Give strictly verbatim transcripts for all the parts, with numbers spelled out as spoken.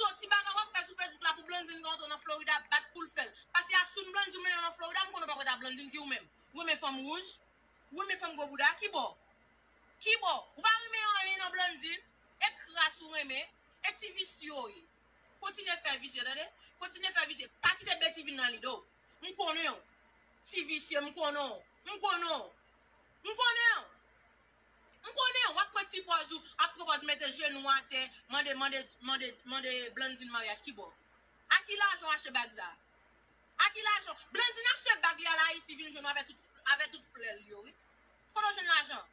So, ti bagay w ap fè sou Facebook la pou Blandine ka antre nan Florida, bat pou l fè l. Paske a soun Blandine mennen nan Florida, m konnen w pa prèt a Blandine ki ou menm. Ou renmen fanm wouj? Ou renmen fanm gwo bouda? Ki bò? Ki bò? Ou pa renmen anyen nan Blandine? E kras ou renmen? E ti visye w ye. Kontinye fè visye, tande? Kontinye fè visye. Pa kite Betty vin nan lide w. M konnen w. Ti visye, m konnen w. M konnen w. M konnen w. M konnen w ap pran ti pòz ou, ap pran pòz mete jenou atè, mande, mande, mande, mande Blandine maryaj ki bò? A ki lajan w achte bag sa? A ki lajan? Blandine achte bag li al Ayiti vin jwenn avè tout, avè tout flè l yo, wi. Kote w jwenn lajan?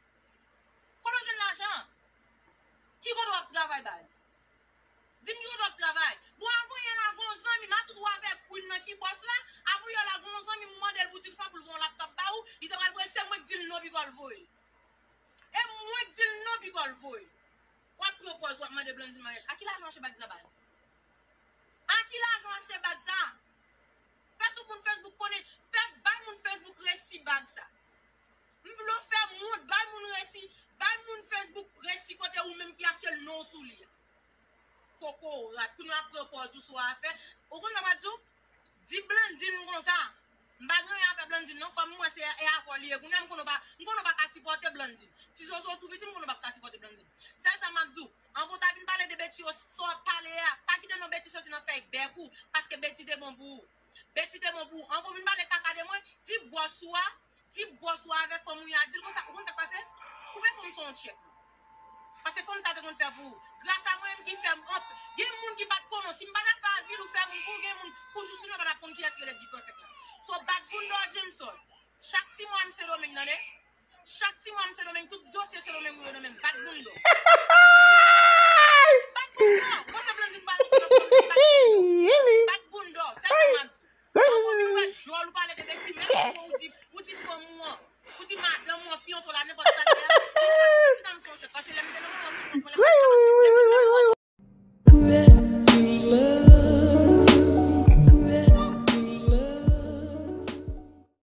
Kote w jwenn lajan? Ki kote w ap travay baz? Di m ki kote w ap travay. Bon, avan yè la gon zanmi m, a tout ou avè Queen nan ki bòs la, avan yè la gon zanmi m ou mande l pou di l sa pou l voye yon laptop ba ou, li ta pral voye, se mwen k di l non piko l voye l. E mwen k di l non piko l voye l. W ap pran pòz, w ap mande Blandine maryaj. A ki lajan w achte bag sa baz? A ki lajan w achte bag sa? Fè tout moun Facebook konnen, fè bay moun Facebook resi bag sa. M vle w fè moun, bay moun resi, bay moun Facebook resi kote ou menm ki achte l non w sou li a. Kokorat, kounye a pran pòz ou sou afè. Ou konn sa m ap di w? Di Blandine konsa. M pa gen anyen avè Blandine non, kòm m wè se e avè w li ye. Kounye a m konnen w pa, m konnen w pa ka sipòte Blandine. Ti zozo w tou piti, m konnen w pa ka sipòte Blandine. Sèl sa m ap di w, anvan w ta vin pale de Betty yo, sa w ap pale a, pa kite non Betty soti nan fèy bèk ou, paske Betty te bon pou ou. Betty te bon pou ou. Anvan w vin pale kaka de mwen, di bòs ou a, di bòs ou a avè fanm ou a, di l konsa, ou konn sa k pase? Koupe fanm sa yon tchèk. Paske fanm sa te konn fè pou ou. Gras a mwen menm ki fè m anp. Gen moun ki pa t konnen w. Si m pa t ap fè avil ou fè moun pou ou, gen moun pou jis ou nan pa t ap konn kiyès ki rele G-Perfect la. So, bat bounda w Jameson. Chak sis mwa m Sendomeng, tande? Chak sis mwa m Sendomeng, tout dosye Sendomeng ou yo nan men m. Bat bounda w.